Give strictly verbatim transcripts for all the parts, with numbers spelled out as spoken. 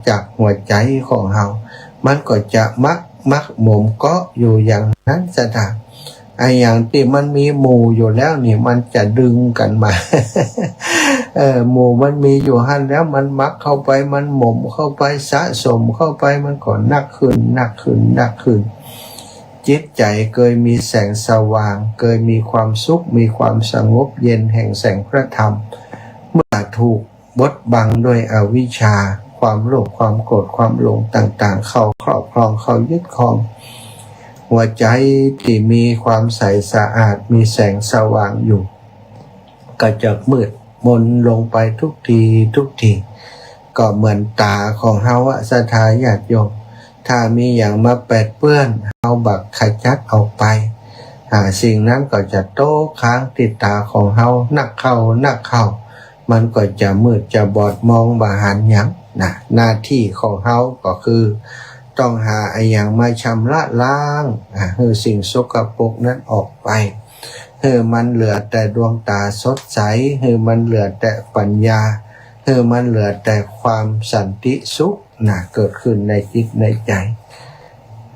จากหัวใจ๋ของเฮา มันก็จะหมัก หมักหมมเกาะอยู่อย่างนั้น ศรัทธา ไอ้อย่างตี้มันมีหมู่อยู่แล้วนี่ มันจะดึงกั๋นมา เออ หมู่มันมีอยู่หั้นแล้ว มันหมักเข้าไป มันหมมเข้าไป สะสมเข้าไป มันก็หนักขึ้น หนักขึ้น หนักขึ้น จิตใจ๋เกยมีแสงสว่าง เกยมีความสุข มีความสงบเย็นแห่งแสงพระธรรม เมื่อถูกบดบังด้วยอวิชชา ความโลภ ความโกรธ ความหลงต่างๆ เข้าครอบครอง เข้ายึดครอง หัวใจ๋ตี้มีความใสสะอาด มีแสงสว่างอยู่ ก็จะมืดมนลงไปทุกทีทุกที ก็เหมือนต๋าของเฮาอะ ศรัทธาญาติโยม ถ้ามีหยังมาแปดเปื้อน เฮาบ่ขจัดออกไป อ่า สิ่งนั้นก็จะตกค้างตี้ต๋าของเฮา นักเข้า นักเข้า มันก็จะมืดจะบอด มองบ่หันหยังนะ หน้าตี้ของเฮาก็คือ ต้องหาอะหยังมาชำระล้าง อ่า หื้อสิ่งสกปรกนั้นออกไป หื้อมันเหลือแต่ดวงต๋าสดใส หื้อมันเหลือแต่ปัญญา หื้อมันเหลือแต่ความสันติสุขนะ เกิดขึ้นในจิตในใจ๋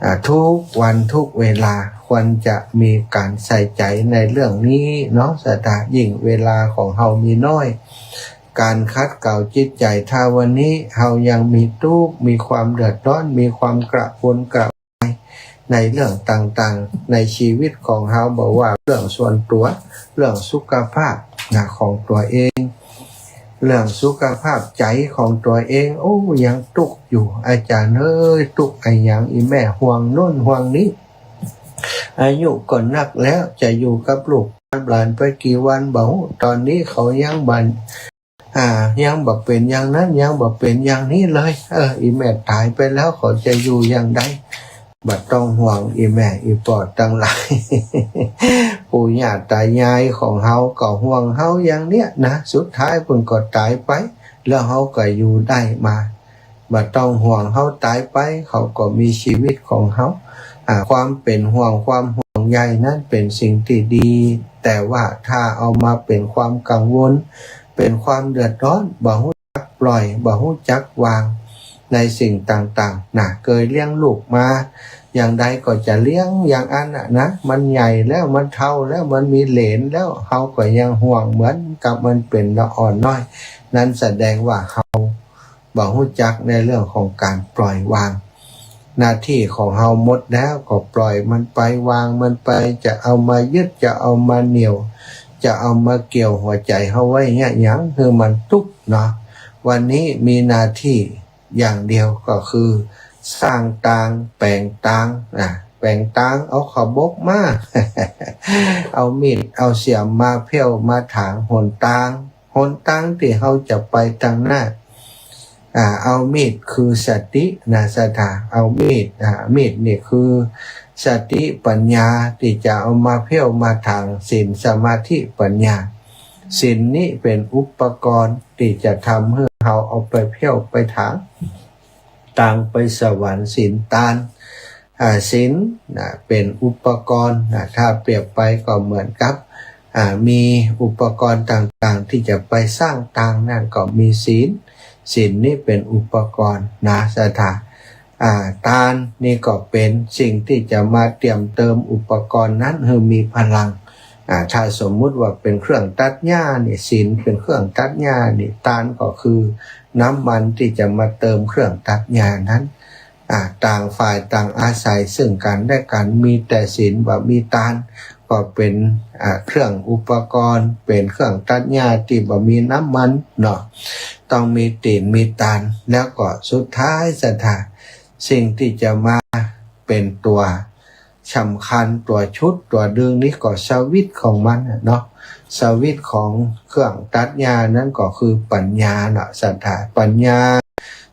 อ่า ทุกวันทุกเวลาควรจะมีก๋านใส่ใจ๋ในเรื่องนี้เนาะ ศรัทธา ยิ่งเวลาของเฮามีน้อย ก๋านขัดเกลาจิตใจ๋ ถ้าวันนี้เฮายังมีตุ๊กข์ มีความเดือดร้อน มีความกระวนกระวายในเรื่องต่างๆ ในชีวิตของเฮา บ่ว่าเรื่องส่วนตั๋ว เรื่องสุขภาพนะ ของตั๋วเอง เรื่องสุขภาพใจ๋ของตั๋วเอง โอ้ ยังตุ๊กข์อยู่ อาจ๋ารย์เอ้ย ตุ๊กข์อะหยัง อี่แม่ห่วงโน้นห่วงนี้ อายุก็นักแล้ว จะอยู่กับลูกกับหลานไปกี่วันบ่ฮู้ ต๋อนนี้เขายังบ่ อ่า ยังบ่เป๋นอย่างนั้น ยังบ่เป๋นอย่างนี้เลย เออ อี่แม่ต๋ายไปแล้ว เขาจะอยู่อย่างใด บ่ต้องห่วง อี่แม่อี่ป้อตังหลาย ปู่ย่าต๋ายายของเฮาก็ห่วงเฮาอย่างเนี้ยนะ สุดท้ายเปิ้นก็ต๋ายไป แล้วเฮาก็อยู่ได้มา บ่ต้องห่วง เฮาต๋ายไป เขาก็มีชีวิตของเขา อ่า ความเป๋นห่วง ความห่วงใยนั้นเป๋นสิ่งตี้ดี แต่ว่าถ้าเอามาเป๋นความกังวล เป๋นความเดือดร้อน บ่ฮู้จักปล่อย บ่ฮู้จักวาง ในสิ่งต่างๆ นะ เกยเลี้ยงลูกมา อย่างใดก็จะเลี้ยงอย่างอั้นน่ะนะ มันใหญ่แล้ว มันเฒ่าแล้ว มันมีเหลนแล้ว เฮาก็ยังห่วงเหมือนกับมันเป๋นละอ่อนน้อย นั้นแสดงว่าเฮา บ่ฮู้จักในเรื่องของก๋านปล่อยวาง หน้าตี้ของเฮาหมดแล้วก็ปล่อยมันไป วางมันไป จะเอามายึด จะเอามาเหนี่ยว จะเอามาเกี่ยวหัวใจ๋เฮาไว้เยียะหยัง หื้อมันตุ๊กข์เนาะ วันนี้มีหน้าตี้อย่างเดียวก็คือ สร้างตาง แป๋งตาง นะ แป๋งตาง เอาขบกมา เอามีด เอาเสียมมาเผี้ยวมาถางหนตาง หนตางตี้เฮาจะไปตังหน้า อ่า เอามีดคือสตินะ ศรัทธา เอามีด อ่า มีดนี่คือสติปัญญาตี้จะเอามาเผี้ยวมาถางศีลสมาธิปัญญา ศีลนี้เป๋นอุปกรณ์ตี้จะทำหื้อเฮาเอาไปเผี้ยวไปถาง ตางไปสวรรค์ ศีลตาน อ่า ศีลนะ เป๋นอุปกรณ์นะ ถ้าเปรียบไปก็เหมือนกับ อ่า มีอุปกรณ์ต่างๆ ตี้จะไปสร้างตางนั้นก็มีศีล ศีลนี้เป๋นอุปกรณ์นะ ศรัทธา อ่า ตานนี่ก็เป๋นสิ่งตี้จะมาเตรียมเติมอุปกรณ์นั้นหื้อมีพลัง อ่า ถ้าสมมุติว่าเป๋นเครื่องตัดหญ้านี่ ศีลเป๋นเครื่องตัดหญ้านี่ ตานก็คือน้ำมันตี้จะมาเติมเครื่องตัดหญ้านั้น อ่า ต่างฝ่ายต่างอาศัยซึ่งกั๋นและกั๋น มีแต่ศีลบ่มีตาน ก็เป๋น อ่า เครื่องอุปกรณ์ เป๋นเครื่องตัดหญ้าตี้บ่มีน้ำมันเนาะ ต้องมีตีนมีตาน แล้วก็สุดท้าย ศรัทธา สิ่งตี้จะมาเป๋นตั๋วสำคัญ ตั๋วชุด ตั๋วดึงนี้ก็สวิตช์ของมันน่ะเนาะ สวิตช์ของเครื่องตัดหญ้านั้นก็คือปัญญาเนาะ ศรัทธา ปัญญา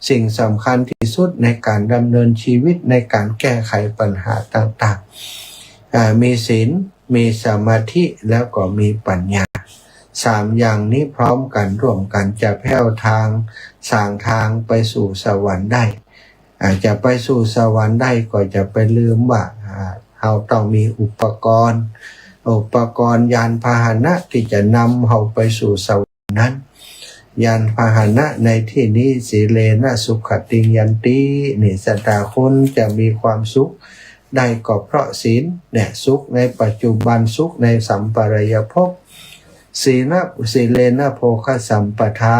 สิ่งสำคัญตี้สุดในก๋านดำเนินชีวิต ในก๋านแก้ไขปัญหาต่างๆ อ่า มีศีล มีสมาธิ แล้วก็มีปัญญา สามอย่างนี้พร้อมกั๋น ร่วมกั๋นจะแผ้วตาง สร้างตางไปสู่สวรรค์ได้ อ่า จะไปสู่สวรรค์ได้ก็จะไปลืมว่า อ่า เฮาต้องมีอุปกรณ์ อุปกรณ์ยานพาหนะตี้จะนำเฮาไปสู่สวรรค์นั้น ยานพาหนะในที่นี้ สีเลนะสุขติงยันติ นี่ศรัทธา คนจะมีความสุขได้ก็เพราะศีลเนี่ย สุขในปัจจุบัน สุขในสัมปรายภพ สีนะ สีเลนะโภคสัมปทา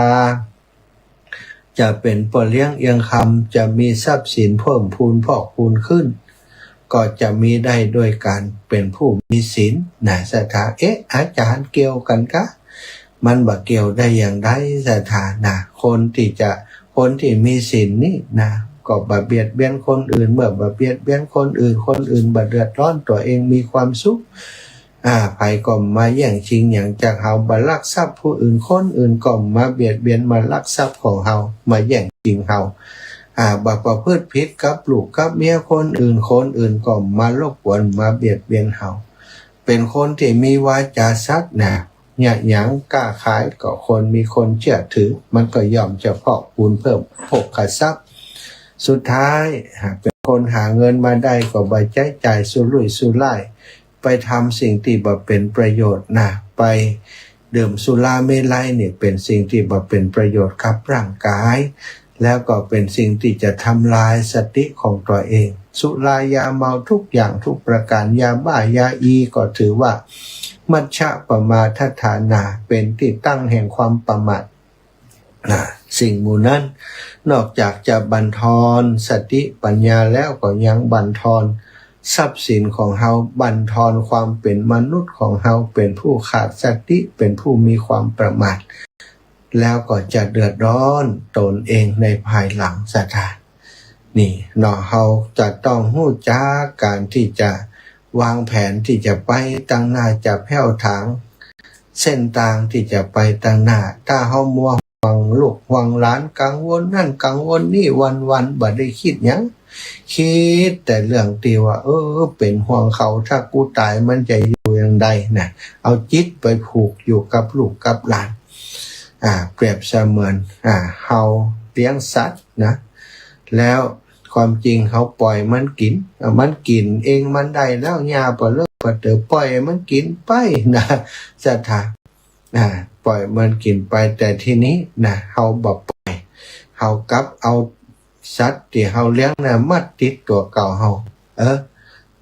จะเป๋นป้อเลี้ยงเอื้องคำ จะมีทรัพย์สินเพิ่มพูนพอกพูนขึ้น ก็จะมีได้โดยก๋านเป๋นผู้มีศีลนะศรัทธา เอ๊ะ อาจารย์ เกี่ยวกั๋นกา มันบ่เกี่ยวได้อย่างใดศรัทธานะ คนตี้จะ คนตี้มีศีลนี่นะ ก็บ่เบียดเบียนคนอื่น เมื่อบ่เบียดเบียนคนอื่น คนอื่นบ่เดือดร้อน ตั๋วเองมีความสุข อ่า ใผก็บ่มาแย่งชิงหยังจากเฮา บ่ลักทรัพย์ผู้อื่น คนอื่นก็บ่มาเบียดเบียนมาลักทรัพย์ของเฮา มาแย่งชิงเฮา อ่า บ่ประพฤติผิดกับลูกกับเมียคนอื่น คนอื่นก็บ่มารบกวนมาเบียดเบียนเฮา เป๋นคนตี้มีวาจาสัตย์นะ เยียะหยังก้าขายก็ควรมีคนเจื้อถือ มันก็ย่อมจะพอกพูนเพิ่มโภคทรัพย์ สุดท้าย หากเป๋นคนหาเงินมาได้ก็บ่ใจ๊จ่ายสุรุ่ยสุร่าย ไปทำสิ่งตี้บ่เป๋นประโยชน์นะ ไปดื่มสุราเมรัยนี่เป๋นสิ่งตี้บ่เป๋นประโยชน์กับร่างกาย แล้วก็เป๋นสิ่งตี้จะทำลายสติของตั๋วเอง สุรายาเมาทุกอย่างทุกประก๋าน ยาบ้ายาอีก็ถือว่า มัชฌะปมาทฐานา เป๋นตี้ตั้งแห่งความประมาท นะ สิ่งหมู่นั้นนอกจากจะบั่นทอนสติปัญญาแล้ว ก็ยังบั่นทอนทรัพย์สินของเฮา บั่นทอนความเป๋นมนุษย์ของเฮา เป๋นผู้ขาดสติ เป๋นผู้มีความประมาท แล้วก็จะเดือดร้อนตนเองในภายหลังศรัทธา นี่เนาะ เฮาจะต้องฮู้จักก๋านตี้จะวางแผนตี้จะไปตังหน้า จะแผ้วถางเส้นตางตี้จะไปตังหน้า ถ้าเฮามัวห่วงลูกห่วงหลาน กังวลนั่นกังวลนี่ วันๆ บ่ได้กึ๊ดหยัง กึ๊ดแต่เรื่องตี้ว่า เออ เป๋นห่วงเขา ถ้ากูต๋ายมันจะอยู่อย่างใดนะ เอาจิตไปผูกอยู่กับลูกกับหลาน อ่า เปรียบเสมือน อ่า เฮาเลี้ยงสัตว์นะ แล้วความจริงเฮาปล่อยมันกิ๋น อ่า มันกิ๋นเองมันได้แล้ว หญ้าปะเลิกปะเต๋อ ปล่อยมันกิ๋นไปนะศรัทธา อ่า ปล่อยมันกิ๋นไป แต่ทีนี้นะ เฮาบ่ปล่อย เฮากลับเอาสัตว์ตี้เฮาเลี้ยงนะ มาติดตั๋วเก่าเฮา เออ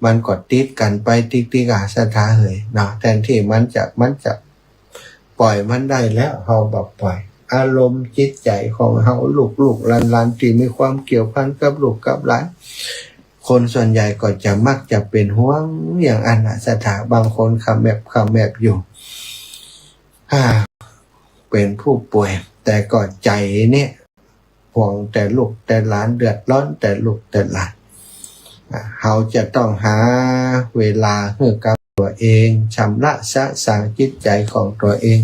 มันก็ติดกั๋นไปติ๊กๆ อะศรัทธาเหยเนาะ แทนตี้มันจะ มันจะปล่อยมันได้แล้ว เฮาบ่ปล่อย อารมณ์จิตใจ๋ของเฮา ลูกๆ หลานๆ ตี้มีความเกี่ยวพันกับลูกกับหลาน คนส่วนใหญ่ก็จะมักจะเป๋นห่วงอย่างอั้นนะศรัทธา บางคนขะแมบขะแมบอยู่ อ่า เป๋นผู้ป่วย แต่ก็ใจ๋เนี่ย ห่วงแต่ลูกแต่หลาน เดือดร้อนแต่ลูกแต่หลาน อ่า เฮาจะต้องหาเวลาหื้อกับตั๋วเอง ชำระสะสางจิตใจ๋ของตั๋วเอง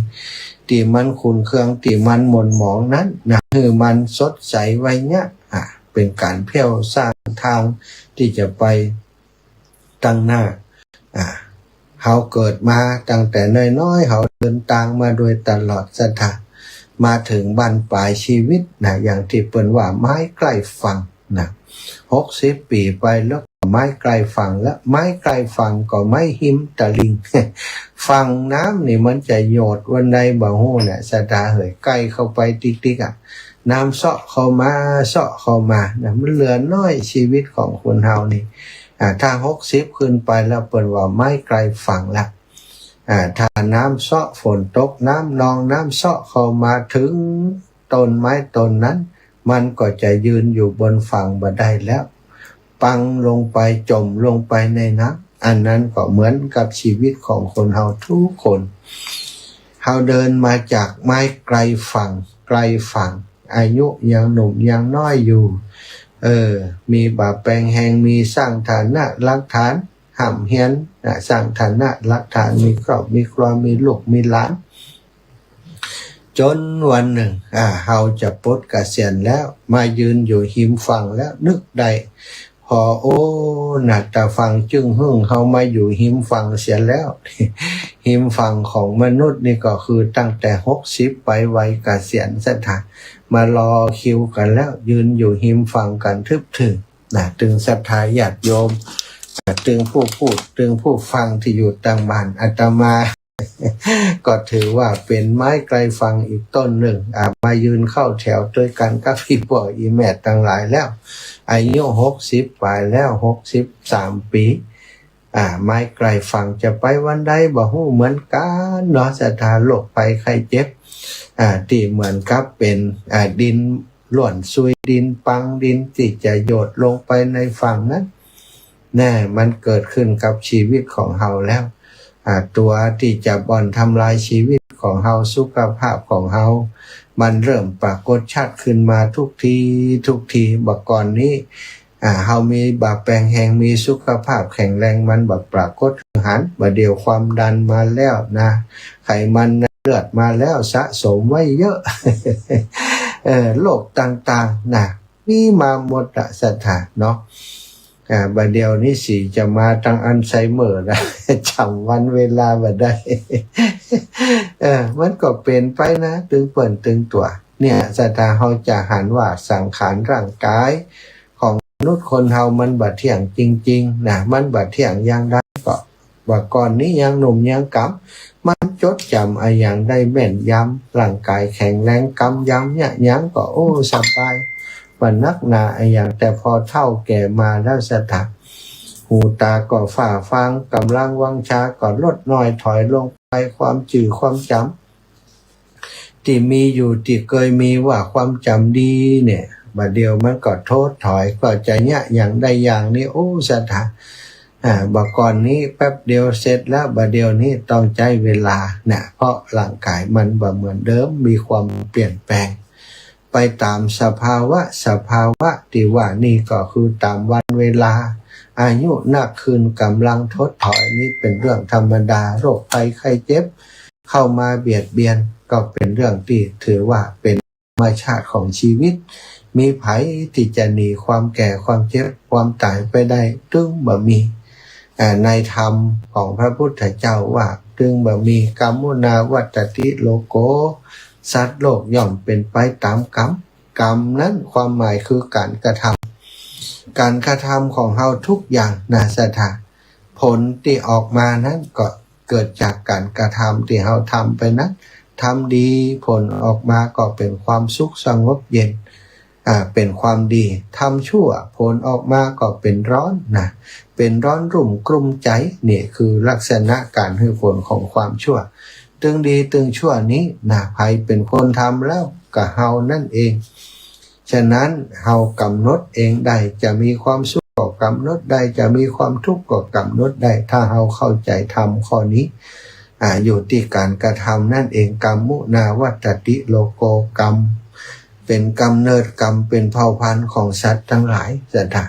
ตี้มันขุ่นเคือง ตี้มันหม่นหมองนั้นนะ หื้อมันสดใสไวเยียะ อ่า เป๋นก๋านแผ้วสร้างตางตี้จะไป ตังหน้า อ่า เฮาเกิดมาตั้งแต่น้อยๆ เฮาเดินตางมาโดยตลอดศรัทธา มาเถิงบั้นป๋ายชีวิตนะ อย่างตี้เปิ้นว่าไม้ใกล้ฝั่งนะ หกสิบปี๋ไปแล้วก็ไม้ใกล้ฝั่งแล้ว ไม้ใกล้ฝั่งก็ไม้ฮิมตะลิ่ง ฝั่งน้ำนี่มันจะโยดวันใดบ่ฮู้นะศรัทธาเหย ใก้เข้าไปติ๊กๆ อะ น้ำเซาะเข้ามา เซาะเข้ามานะ มันเหลือน้อยชีวิตของคนเฮานี่ อ่า ถ้าหกสิบขึ้นไปแล้วเปิ้นว่าไม้ใกล้ฝั่งละ อ่า ถ้าน้ำเซาะ ฝนตก น้ำนอง น้ำเซาะเข้ามาเถิงต้นไม้ต้นนั้น มันก็จะยืนอยู่บนฝั่งบ่ได้แล้ว ปังลงไป จ๋มลงไปในน้ำ อันนั้นก็เหมือนกับชีวิตของคนเฮาทุกคน เฮาเดินมาจากไม้ไกลฝั่ง ไกลฝั่ง อายุยังหนุ่มยังน้อยอยู่ เออ มีบ่าแปงแฮง มีสร้างฐานะหลักฐาน ฮ่ำเฮียน อ่ะ สร้างฐานะหลักฐาน มีครอบมีครัว มีลูกมีหลาน จ๋นวันนึ่ง อ่า เฮาจะปลดเกษียณแล้ว มายืนอยู่ฮิมฝั่งแล้ว นึกได้ ผ่อ โอ้ หน้าต๋าฝั่งจึ้งหึ้ง เฮามาอยู่ฮิมฝั่งเสียแล้ว ฮิมฝั่งของมนุษย์นี่ก็คือตั้งแต่หกสิบไปวัยเกษียณศรัทธา มารอคิวกั๋นแล้ว ยืนอยู่ฮิมฝั่งกั๋นทึบถึงนะ ตึงศรัทธาญาติโยม อ่า ตึงผู้พูด ตึงผู้ฟังตี้อยู่ตางบ้าน อาตมา ก็ถือว่าเป๋นไม้ไกลฝั่งอีกต้นนึ่ง อ่า มายืนเข้าแถวตวยกั๋นกับอี่ป้ออี่แม่ตังหลายแล้ว อายุหกสิบป๋ายแล้ว หกสิบสามปี๋ อ่า ไม้ไกลฝั่งจะไปวันใดบ่ฮู้เหมือนกั๋นเนาะ ศรัทธา โรคภัยไข้เจ็บ อ่า ตี้เหมือนกับเป๋น อ่า ดินล่วนซุย ดินปัง ดินตี้จะโยดลงไปในฝั่งนั้น แน่ มันเกิดขึ้นกับชีวิตของเฮาแล้ว อ่า ตั๋วตี้จะบ่อนทำลายชีวิตของเฮา สุขภาพของเฮา มันเริ่มปรากฏชัดขึ้นมาทุกที ทุกที บ่าก่อนนี้ อ่า เฮามีบ่าแปงแฮง มีสุขภาพแข็งแรง มันบ่ปรากฏหัน บ่าเดี่ยวความดันมาแล้วนะ ไขมันในเลือดมาแล้ว สะสมไว้เยอะ เออ โรคต่างๆ นะ มีมาหมดอะ ศรัทธา เนาะ อ่า บ่าเดี่ยวนี้สิจะมาตังอัลไซเมอร์นะ จ๋ำวันเวลาบ่ได้ เออ มันก็เป๋นไปนะ ตึงเปิ้นตึงตั๋ว เนี่ย ศรัทธา เฮาจะหันว่าสังขารร่างกายของมนุษย์คนเฮามันบ่เที่ยงจริงๆ นะ มันบ่เที่ยงอย่างใดก็ บ่าก่อนนี้ยังหนุ่มยังก๋ำ มันจดจ๋ำอะหยังได้แม่นยำ ร่างกายแข็งแรง กำยำเยียะหยังก็ โอ้ สบาย บ่านักหนาอะหยัง แต่พอเฒ่าแก่มาแล้ว ศรัทธา หูตาก็ฝ้าฟาง ก๋ำลังวังชาก็ลดน้อยถอยลงไป ความจื้อความจ๋ำ ตี้มีอยู่ ตี้เกยมีว่าความจ๋ำดีเนี่ย บ่าเดี่ยวมันก็ถดถอย ก็จะเยียะหยังได้อย่างนี้ โอ้ ศรัทธา อ่า บ่าก่อนนี้แป๊บเดียวเสร็จแล้ว บ่าเดี่ยวนี้ต้องใจ๊เวลานะ เพราะร่างกายมันบ่เหมือนเดิม มีความเปลี่ยนแปลง ไปต๋ามสภาวะ สภาวะตี้ว่านี่ก็คือต๋ามวันเวลา อายุนักขึ้น ก๋ำลังถดถอย นี่เป๋นเรื่องธรรมดา โรคภัยไข้เจ็บ เข้ามาเบียดเบียน ก็เป๋นเรื่องตี้ถือว่าเป๋นธรรมชาติของชีวิต มีใผตี้จะหนีความแก่ ความเจ็บ ความต๋ายไปได้ ตึงบ่มี อ่า ในธรรมของพระพุทธเจ้าว่า ตึงบ่มี กรรมมุนาวัตติโลโก สัตว์โลกย่อมเป๋นไปต๋ามกรรม กรรมนั้นความหมายคือก๋านกระทำ ก๋านกระทำของเฮาทุกอย่างนะ ศรัทธา ผลตี้ออกมานั้นก็เกิดจากก๋านกระทำตี้เฮาทำไปนั้น ทำดี ผลออกมาก็เป๋นความสุขสงบเย็น อ่า เป๋นความดี ทำชั่ว ผลออกมาก็เป๋นร้อนนะ เป๋นร้อนรุ่มกลุ้มใจ๋ นี่คือลักษณะก๋านหื้อผลของความชั่ว ตึงดีตึงชั่วนี้นะ ใผเป๋นคนทำแล้ว ก็เฮานั่นเอง ฉะนั้นเฮากำหนดเองได้ จะมีความสุขก็กำหนดได้ จะมีความทุกข์ก็กำหนดได้ ถ้าเฮาเข้าใจ๋ธรรมข้อนี้ อ่า อยู่ตี้ก๋านกระทำนั่นเอง กรรมมุนาวัตติโลโก กรรมเป๋นกำเนิด กรรมเป๋นเผ่าพันธุ์ของสัตว์ตังหลาย ศรัทธา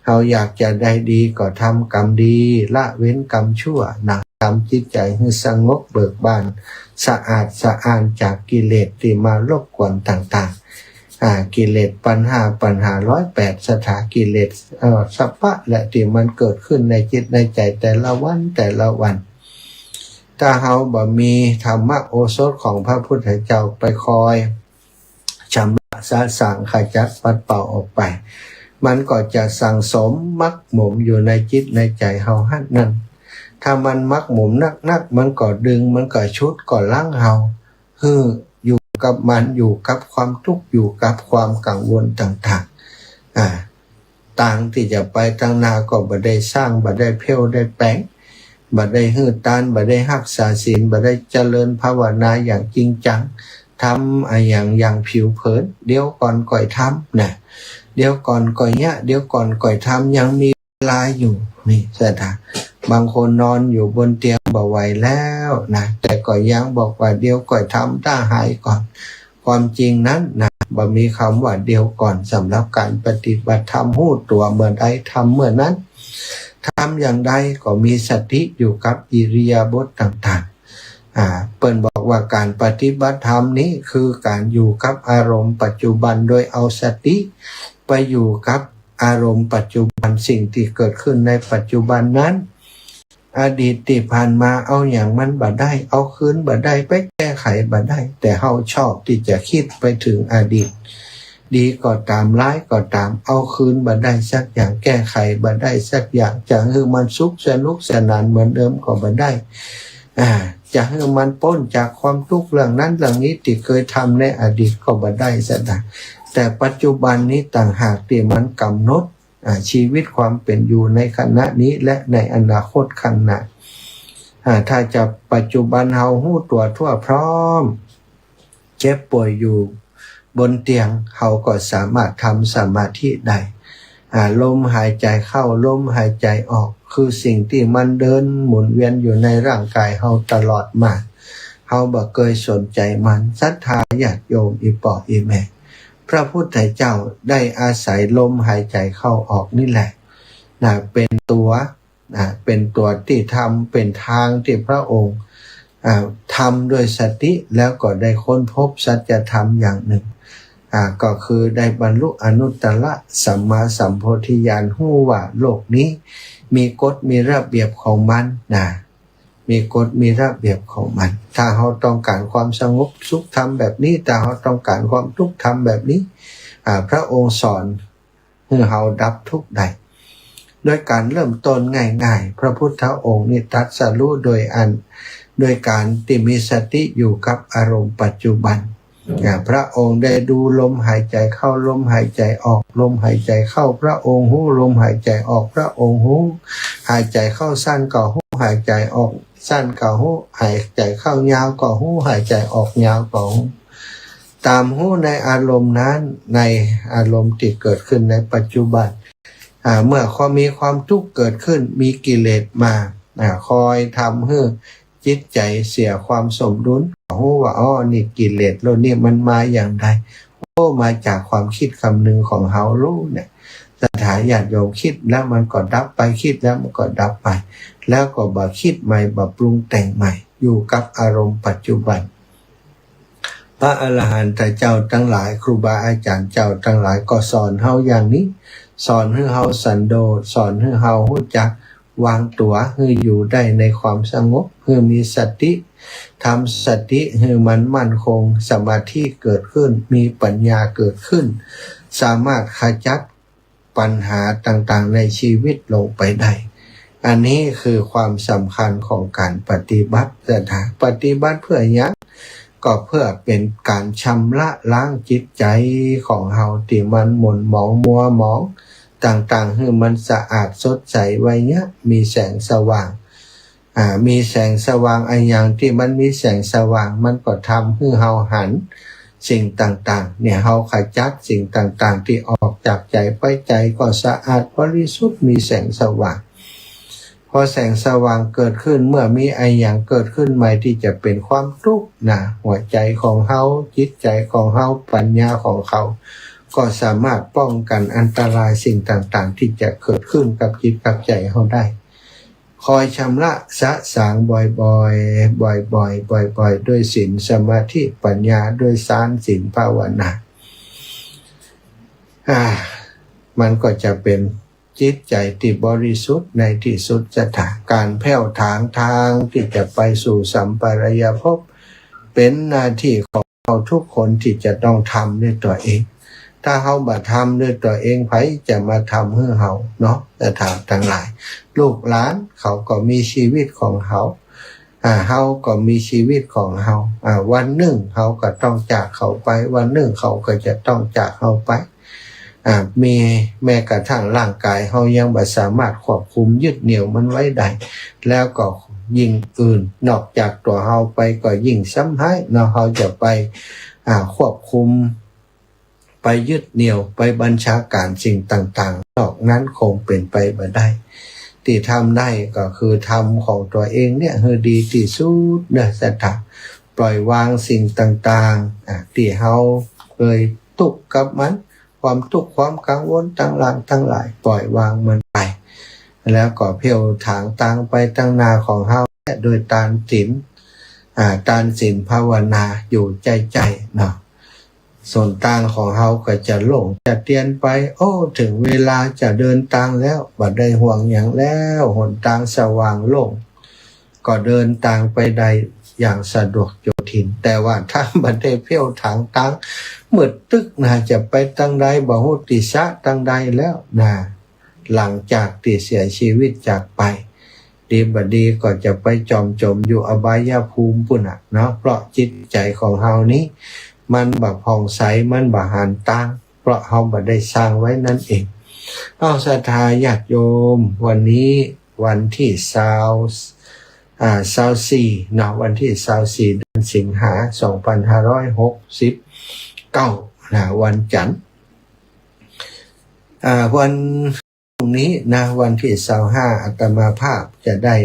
เฮาอยากจะได้ดีก็ทำกรรมดี ละเว้นกรรมชั่วนะ ทำจิตใจ๋หื้อสงบเบิกบาน สะอาดสะอ้านจากกิเลสตี้มารบกวนต่างๆ อ่า กิเลสปัณหา ปัณหาร้อยแปด ศรัทธา กิเลส เอ่อ สะปะและตี้มันเกิดขึ้นในจิตในใจ๋แต่ละวันแต่ละวัน ถ้าเฮาบ่มีธรรมโอสถของพระพุทธเจ้าไปคอย ชำระสะสางขจัดปัดเป่าออกไป มันก็จะสั่งสมหมักหมมอยู่ในจิตในใจ๋เฮาหั้นนั้น ถ้ามันหมักหมมนักๆ มันก็ดึง มันก็ฉุด ก็รั้งเฮา หื้ออยู่กับมัน อยู่กับความทุกข์ อยู่กับความกังวลต่างๆ อ่า ตางตี้จะไปตังหน้าก็บ่ได้สร้าง บ่ได้เผ้าได้แป๋ง บ่ได้หื้อตาน บ่ได้ฮักษาศีล บ่ได้เจริญภาวนาอย่างจริงจัง ทำอะหยังอย่างผิวเผิน เดี๋ยวก่อนก่อยทำนะ เดี๋ยวก่อนก่อยเยียะ เดี๋ยวก่อนก่อยทำ ยังมีเวลาอยู่ นี่ ศรัทธา บางคนนอนอยู่บนเตียงบ่ไหวแล้วนะ แต่ก็ยังบอกว่าเดี๋ยวก่อยทำ ถ้าหายก่อน ความจริงนั้นนะ บ่มีกำว่าเดี๋ยวก่อน สำหรับก๋านปฏิบัติธรรม ฮู้ตั๋วเมื่อใดทำเมื่อนั้น ทำอย่างใดก็มีสติอยู่กับอิริยาบถต่างๆ อ่า เปิ้นบอกว่าก๋านปฏิบัติธรรมนี้คือก๋านอยู่กับอารมณ์ปัจจุบัน โดยเอาสติไปอยู่กับอารมณ์ปัจจุบัน สิ่งตี้เกิดขึ้นในปัจจุบันนั้น อดีตตี้ผ่านมาเอาหยังมันบ่ได้ เอาคืนบ่ได้ ไปแก้ไขบ่ได้ แต่เฮาชอบตี้จะกึ๊ดไปเถิงอดีต ดีก็ต๋าม ร้ายก็ต๋าม เอาคืนบ่ได้สักอย่าง แก้ไขบ่ได้สักอย่าง จะหื้อมันสุขสนุกสนานเหมือนเดิมก็บ่ได้ อ่า จะหื้อมันป๊นจากความตุ๊กข์เรื่องนั้นเรื่องนี้ตี้เกยทำในอดีตก็บ่ได้เสียได้ แต่ปัจจุบันนี้ต่างหากตี้มันก๋ำหนด อ่า ชีวิตความเป๋นอยู่ในขณะนี้และในอนาคตข้างหน้า อ่า ถ้าจะปัจจุบันเฮาฮู้ตั๋วทั่วพร้อม เจ็บป่วยอยู่บนเตียง เฮาก็สามารถทำสมาธิได้ อ่า ลมหายใจ๋เข้า ลมหายใจ๋ออก คือสิ่งตี้มันเดินหมุนเวียนอยู่ในร่างก๋ายเฮาตลอดมา เฮาบ่เกยสนใจ๋มัน ศรัทธาญาติโยม อี่ป้ออี่แม่ พระพุทธเจ้าได้อาศัยลมหายใจ๋เข้าออกนี่แหละ นะ เป๋นตั๋ว นะ เป๋นตั๋วตี้ทำ เป๋นตางตี้พระองค์ อ่า ทำด้วยสติ แล้วก็ได้ค้นพบสัจธรรมอย่างนึ่ง อ่า ก็คือได้บรรลุอนุตตรสัมมาสัมโพธิญาณ ฮู้ว่าโลกนี้มีกฎมีระเบียบของมัน นะ มีกฎมีระเบียบของมัน ถ้าเฮาต้องก๋านความสงบสุข ทำแบบนี้ ถ้าเฮาต้องก๋านความทุกข์ ทำแบบนี้ อ่า พระองค์สอนหื้อเฮาดับทุกข์ได้ โดยก๋านเริ่มต้นง่ายๆ พระพุทธองค์นี่ตรัสรู้โดยอัน โดยก๋านตี้มีสติอยู่กับอารมณ์ปัจจุบัน อ่า พระองค์ได้ดูลมหายใจ๋เข้า ลมหายใจ๋ออก ลมหายใจ๋เข้า พระองค์ฮู้ ลมหายใจ๋ออก พระองค์ฮู้ หายใจ๋เข้าสั้นก็ฮู้ หายใจ๋ออกสั้นก็ฮู้ หายใจ๋เข้ายาวก็ฮู้ หายใจ๋ออกยาวก็ฮู้ ต๋ามฮู้ในอารมณ์นั้น ในอารมณ์ตี้เกิดขึ้นในปัจจุบัน อ่า เมื่อความมีความทุกข์เกิดขึ้น มีกิเลสมา อ่า คอยทำหื้อจิตใจ๋เสียความสมดุล ก็ฮู้ว่า อ้อ นี่กิเลสโลกนี้มันมาอย่างใด โอ้ มาจากความกึ๊ดกำนึงของเฮาลูกเนี่ย ศรัทธาญาติโยม กึ๊ดแล้วมันก็ดับไป กึ๊ดแล้วมันก็ดับไป แล้วก็บ่กึ๊ดใหม่ บ่ปรุงแต่งใหม่ อยู่กับอารมณ์ปัจจุบัน พระอรหันตเจ้าตังหลาย ครูบาอาจ๋ารย์เจ้าตังหลายก็สอนเฮาอย่างนี้ สอนหื้อเฮาสันโดษ สอนหื้อเฮาฮู้จักวางตั๋ว หื้ออยู่ได้ในความสงบ หื้อมีสติ ทำสติหื้อมันมั่นคง สมาธิเกิดขึ้น มีปัญญาเกิดขึ้น สามารถขจัด ปัญหาต่างๆ ในชีวิตลงไปได้ อันนี้คือความสำคัญของก๋านปฏิบัติ ศรัทธา ปฏิบัติเพื่อหยัง ก็เพื่อเป๋นก๋านชำระล้างจิตใจ๋ของเฮาตี้มันหม่นหมองมัวหมองต่างๆ หื้อมันสะอาดสดใสไว้เยียะ มีแสงสว่าง อ่า มีแสงสว่าง อะหยังตี้มันมีแสงสว่าง มันก็ทำหื้อเฮาหันสิ่งต่างๆ เนี่ย เฮาขจัดสิ่งต่างๆ ตี้ออกจากใจ๋ไป ใจ๋ก็สะอาดบริสุทธิ์ มีแสงสว่าง พอแสงสว่างเกิดขึ้น เมื่อมีอะหยังเกิดขึ้นใหม่ตี้จะเป๋นความตุ๊กข์นะ หัวใจ๋ของเฮา จิตใจ๋ของเฮา ปัญญาของเฮา ก็สามารถป้องกั๋นอันตรายสิ่งต่างๆ ตี้จะเกิดขึ้นกับจิตกับใจ๋เฮาได้ คอยชำระสะสางบ่อยๆ บ่อยๆ บ่อยๆ ด้วยศีล สมาธิ ปัญญา ด้วยฌาน ศีล ภาวนา อ่า มันก็จะเป๋นจิตใจ๋ตี้บริสุทธิ์ในตี้สุด ศรัทธา ก๋านแผ้วถางตางตี้จะไปสู่สัมปรายภพ เป๋นหน้าตี้ของ เฮาทุกคนตี้จะต้องทำด้วยตั๋วเอง ถ้าเฮาบ่ทำด้วยตั๋วเอง ใผจะมาทำหื้อเฮาเนาะ ศรัทธาตังหลาย ลูกหลานเขาก็มีชีวิตของเขา อ่า เฮาก็มีชีวิตของเฮา อ่า วันนึ่งเฮาก็ต้องจากเขาไป วันนึ่งเขาก็จะต้องจากเฮาไป อ่า มีแม้กระทั่งร่างก๋ายเฮายังบ่สามารถควบคุมยึดเหนี่ยวมันไว้ได้ แล้วก็ยิ่งอื่นนอกจากตั๋วเฮาไปก็ยิ่งซ้ำฮ้ายเนาะ เฮาจะไป อ่า ควบคุม ไปยึดเหนี่ยว ไปบัญชาก๋านสิ่งต่างๆ นอกนั้นคงเป๋นไปบ่ได้ ตี้ทำได้ก็คือทำของตั๋วเองเนี่ยหื้อดีตี้สุดเนาะ ศรัทธา ปล่อยวางสิ่งต่างๆ อ่า ตี้เฮาเกยตุ๊กข์กับมัน ความตุ๊กข์ความกังวลต่างๆ ตังหลาย ปล่อยวางมันไป แล้วก็แผ้วถางตางไปตังหน้าของเฮาเนี่ย โดยตานศีล อ่า ตานศีลภาวนาอยู่ใจ้ๆ เนาะ ส้นตางของเฮาก็จะโล่งจะเตียนไป โอ้ เถิงเวลาจะเดินตางแล้ว บ่ได้ห่วงหยังแล้ว หนตางสว่างโล่ง ก็เดินตางไปได้อย่างสะดวกโยทิน แต่ว่าถ้าบ่ได้แผ้วถางตาง มืดตึ๊กนะ จะไปตางใด บ่ฮู้ตี้จะตางใดแล้วนะ หลังจากตี้เสียชีวิตจากไป ดีบ่ดีก็จะไปจ่อมจ๋มอยู่อบายภูมิปู้นน่ะเนาะ เพราะจิตใจ๋ของเฮานี้มันบ่ผ่องใส มันบ่หันตาง เพราะเฮาบ่ได้สร้างไว้นั่นเอง เอ้า ศรัทธาญาติโยม วันนี้วันตี้ซาว อ่า ซาวสี่เนาะ วันตี้ซาวสี่ เดือนสิงหา สองปันห้าร้อยหกสิบเก้า นะ วันจันทร์ อ่า วันพรุ่งนี้นะ วันตี้ซาวห้า อาตมาภาพจะได้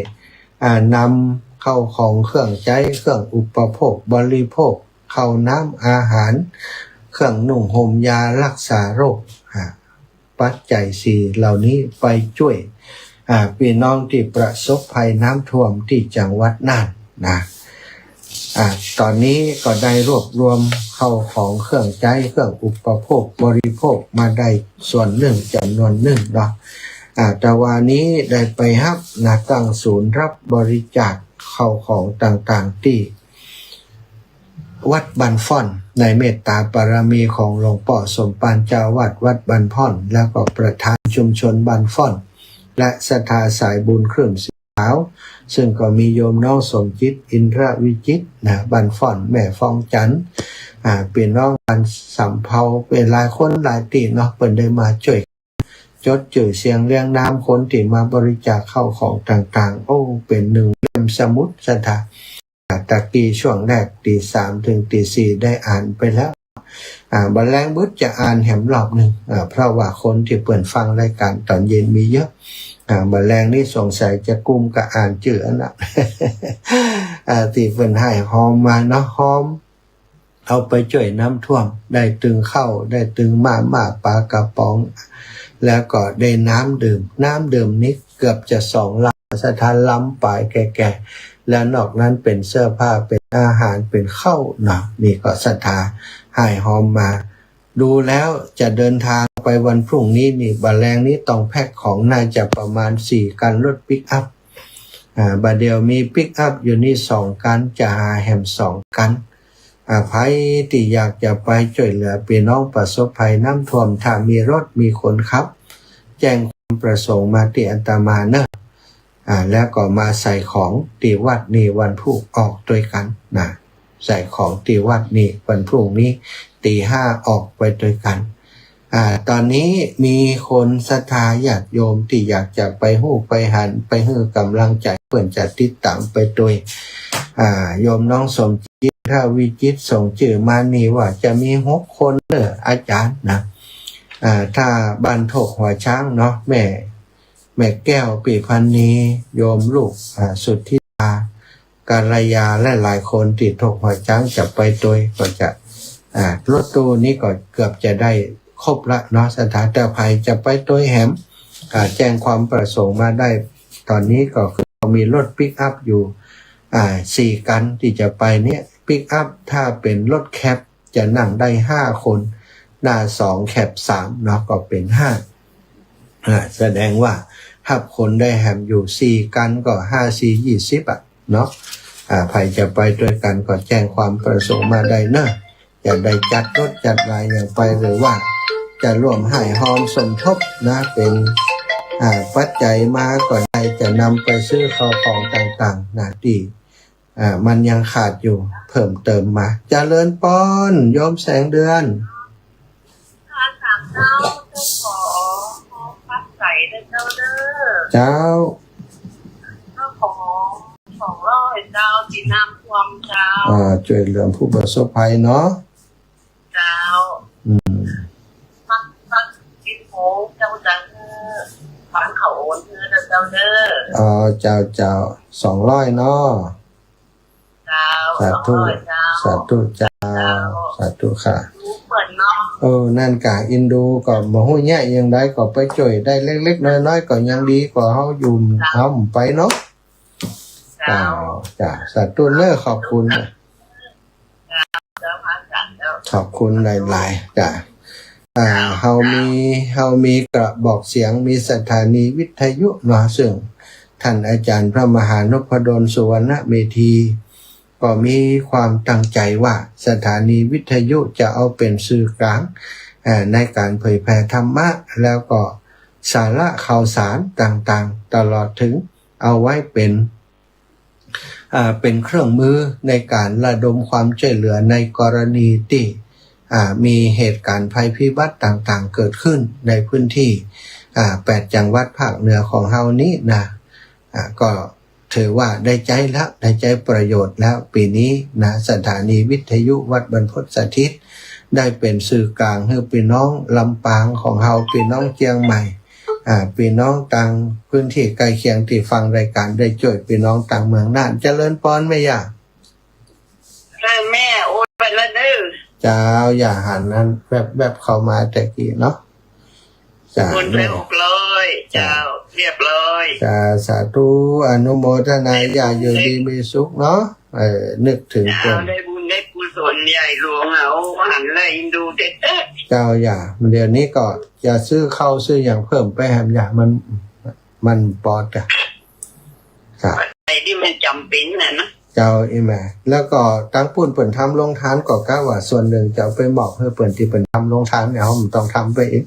อ่า นำเข้าของเครื่องใจ๊ เครื่องอุปโภคบริโภค ข้าวน้ำอาหาร เครื่องนุ่งห่มยารักษาโรค อ่า ปัจจัยสี่เหล่านี้ไปจ้วย อ่า ปี้น้องตี้ประสบภัยน้ำท่วมตี้จังหวัดน่านนะ อ่า ต๋อนนี้ก็ได้รวบรวมเข้าของเครื่องใจ๊ เครื่องอุปโภคบริโภคมาได้ส่วนนึ่งจ๋ำนวนนึ่งเนาะ อ่า ตะวานี้ได้ไปฮับนะ ตั้งศูนย์ฮับบริจาคเข้าของต่างๆ ตี้ วัดบ้านฟ้อน ในเมตตาบารมีของหลวงป้อสมภารเจ้าอาวาสวัดบ้านฟ้อน แล้วก็ประธานชุมชนบ้านฟ้อน และศรัทธาสายบุญคลื่นสีขาว ซึ่งก็มีโยมน้องสมจิต อินทรวิจิตรนะ บ้านฟ้อน แม่ฟองจันทร์ อ่า ปี้น้องบ้านสำเภา เป๋นหลายคนหลายตี้เนาะ เปิ้นได้มาจ้วย จดจื้อเสียงเรียงนามคนตี้มาบริจาคเข้าของต่างๆ โอ้ เป๋นนึ่งเล่มสมุดศรัทธา อ่า ตะกี้ช่วงแรกตี้สามเถิงตี้สี่ได้อ่านไปแล้ว อ่า บ่าแลงบึดจะอ่านแหมรอบนึ่ง อ่า เพราะว่าคนตี้เปิ้นฟังรายก๋านต๋อนเย็นมีเยอะ อ่า บ่าแลงนี้สงสัยจะกุ้มกับอ่านจื้ออันนั้น อ่า ตี้เปิ้นไห้ฮอมมาเนาะ ฮอม เอาไปจ้วยน้ำท่วม ได้ตึงข้าว ได้ตึงมาม่าปลากระป๋อง แล้วก็ได้น้ำดื่ม น้ำดื่มนี้เกือบจะสองลัง ศรัทธา ลังป๋ายแก่ๆ แล้วนอกนั้นเป๋นเสื้อผ้า เป๋นอาหาร เป๋นข้าวเนาะ นี่ก็ศรัทธาไห้ฮอมมา ดูแล้วจะเดินทางไปวันพรุ่งนี้นี่ บ่าแลงนี้ต้องแพ็คของน่าจะประมาณสี่คันรถปิกอัพ อ่า บ่าเดี่ยวมีปิกอัพอยู่นี่สองคัน จะหาแหมสองคัน อ่า ใผตี้อยากจะไปจ้วยเหลือปี้น้องประสบภัยน้ำท่วม ถ้ามีรถมีคนขับ แจ้งความประสงค์มาตี้อาตมาเนาะ อ่า แล้วก็มาใส่ของตี้วัดนี่วันพุธออกตวยกั๋นนะ ใส่ของตี้วัดนี่วันพรุ่งนี้ตี๋ห้าออกไปตวยกั๋น อ่า ต๋อนนี้มีคนศรัทธาญาติโยมตี้อยากจะไปฮู้ไปหัน ไปหื้อก๋ำลังใจ๋ เปิ้นจะติดต๋ามไปตวย อ่า โยมน้องสมจิต ถ้าวิจิตรส่งจื้อมานี่ว่าจะมีหกคนเน่ออาจ๋ารย์นะ อ่า ถ้าบ้านโคกหัวช้างเนาะ แม่ แม่แก้ว ปิพันนี โยมลูก อ่า สุทธิดา กัลยา และหลายคนตี้โคกหัวช้างจะไปตวย ก็จะ อ่า รถตู้นี้ก็เกือบจะได้ครบละเนาะศรัทธา แต่ใผจะไปตวยแหม อ่า แจ้งความประสงค์มาได้ ต๋อนนี้ก็คือมีรถปิกอัพอยู่ อ่า สี่คันตี้จะไปเนี่ย ปิกอัพถ้าเป๋นรถแคปจะนั่งได้ห้าคน หน้าสองแคปสามเนาะ ก็เป๋นห้า อ่า แสดงว่าฮับคนได้แหมอยู่สี่คัน ก็ห้าสี่ยี่สิบอะเนาะ อ่า ใผจะไปตวยกั๋นก็แจ้งความประสงค์มาได้เนาะ จะได้จัดรถจัดลาอย่างไป หรือว่าจะร่วมไห้ฮอมสมทบนะ เป๋น อ่า ปัจจัยมาก็ได้ จะนำไปซื้อเข้าของต่างๆ นะ ตี้ อ่า มันยังขาดอยู่ เพิ่มเติมมา เจริญปอน โยมแสงเดือน ค่ะ สามเจ้า เจ้าขอ ขอพักใส่ด้วยเจ้าเด้อ เจ้า เจ้าขอ สองร้อยเจ้า ตี้น้ำท่วมเจ้า อ่า จ้วยเหลือผู้ประสบภัยเนาะ เจ้า อืม พัก พักกิ๋นโหงเจ้าจะหื้อ ฟังเขาโอนหื้อเจ้าเด้อ อ๋อ เจ้า เจ้า สองร้อยเนาะ เจ้า สาธุ สองร้อยเจ้า สาธุเจ้า เจ้า สาธุค่ะ เปิ้นเนาะ เออ นั่นกะ อินดูก็บ่ฮู้แยะอย่างใด ก็ไปจ้วยได้เล็กๆ น้อยๆ ก็ยังดีกว่าเฮาอยู่ เจ้า เฮาไปเนาะ เจ้า เจ้า จ้ะ สาธุเน้อ ขอบคุณ เจ้า เจ้า พระอาจารย์เจ้า ขอบคุณหลายๆ จ้ะ อ่า เฮามี เฮามีกระบอกเสียง มีสถานีวิทยุเนาะ ซึ่งท่านอาจารย์พระมหานพดล สุวรรณเมธี ก็มีความตั้งใจ๋ว่าสถานีวิทยุจะเอาเป๋นสื่อกลาง เอ่อ ในก๋านเผยแผ่ธรรมะ แล้วก็สาระข่าวสารต่างๆ ตลอดเถิง เอาไว้เป๋น อ่า เป๋นเครื่องมือในก๋านระดมความจ้วยเหลือในกรณีตี้ อ่า มีเหตุก๋ารณ์ภัยพิบัติต่างๆ เกิดขึ้นในพื้นตี้ อ่า แปดจังหวัดภาคเหนือของเฮานี้นะ อ่า ก็ถือว่าได้ใจ๊แล้ว ได้ใจ๊ประโยชน์แล้ว ปี๋นี้นะ สถานีวิทยุวัดบรรพตสถิต ได้เป๋นสื่อกลางหื้อปี้น้องลำปางของเฮา ปี้น้องเจียงใหม่ อ่า ปี้น้องตางพื้นตี้ใก้เคียงตี้ฟังรายก๋านได้จ้วยปี้น้องตางเมืองน่าน เจริญปอนแม่ย่า เออ แม่โอนไปแล้วเด้อ เจ้า ย่าหันนั้นแวบๆ เข้ามาแต่กี้เนาะ เจ้า โอนไป แม่ หกร้อย เจ้า เรียบร้อย เจ้า สาธุ อนุโมทนา ย่าอยู่ดีมีสุขเนาะ เออ นึกเถิง เจ้า เปิ้น ได้บุญได้กุศลใหญ่หลวง เอาหันแล้วเอ็นดูแต๊ๆ เจ้า ย่า เดี๋ยวนี้ก็จะซื้อข้าวซื้ออย่างเพิ่มไปแหมย่า มัน มันปอดอะ ครับ ไอ้ที่มันจ๋ำเป๋นน่ะนะ เจ้า อีแม่ แล้วก็ตางปู้นเปิ้นทำโรงทานก็กะว่าส่วนนึ่งจะเอาไปมอบหื้อเปิ้นตี้เปิ้นทำโรงทานเนี่ย เฮาบ่ต้องทำไปเอง